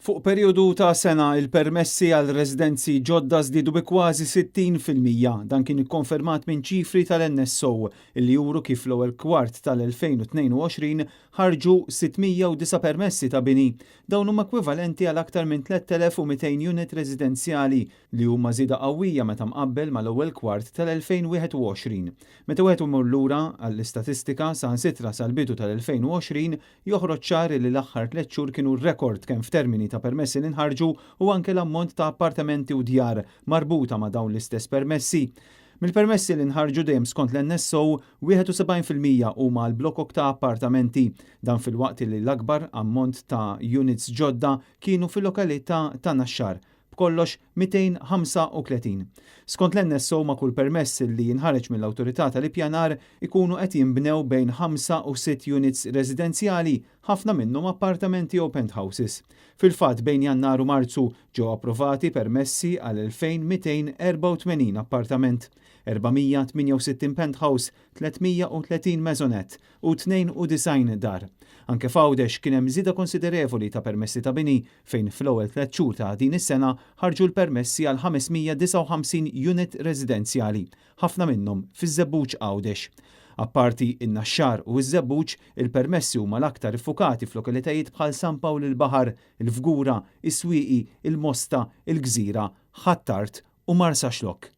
Fuq perjodu ta' sena, il-permessi għal residenzi ġodda żdiedu bi kważi 60%. Dan kien ikkonfermat minn ċifri tal-NSO li juru kif l-ewwel kwart tal-2022 ħarġu 609 permessi ta' bini. Dawn huma ekwivalenti għal aktar minn 3200 unit residenzjali li huma żieda qawwija meta mqabbel mal-ewwel kwart tal-2021. Meta wieħed imur lura għall-istatistika saħansitra sal-bidu tal-2020, joħroġ ċar li l-aħħar 3 xhur kienu rekord kemm f'termini ta' permessi li nħarġu u anke l-ammont ta' appartamenti u djar marbuta ma' dawn l-istess permessi. Mill-permessi li nħarġu dejjem skont l-NSO, 71% huma l-blokok ta' appartamenti, dan filwaqt li l-akbar ammont ta' units ġodda kienu fil-lokalità ta' Naxxar, b'kollox 235. Skont l-NSO, ma' kull permess li jinħareġ mill-Awtorità tal-Ippjanar ikunu qed jinbnew bejn 5 u 6 units residenzjali, ħafna minnhom appartamenti u penthouses. Fil-fatt, bejn Jannar u Marzu ġew approvati permessi għal 2284 appartament, 468 penthouse, 330 maisonette u 92 dar. Anke f'Għawdex kien hemm żieda konsiderevoli ta' permessi ta' bini fejn fl-ewwel 3 xhur ta' din is-sena ħarġu l-permessi għal 559 unit residenzjali, ħafna minnhom fiż-Żebbuġ Għawdex. Apparti in-Naxxar u ż-Żebbuġ, il-permessi huma l-aktar iffukati f'lokalitajiet bħal San Pawl il-Baħar, il-Fgura, is-Swieqi, il-Mosta, il-Gżira, Ħ'Attard u Marsaxlokk.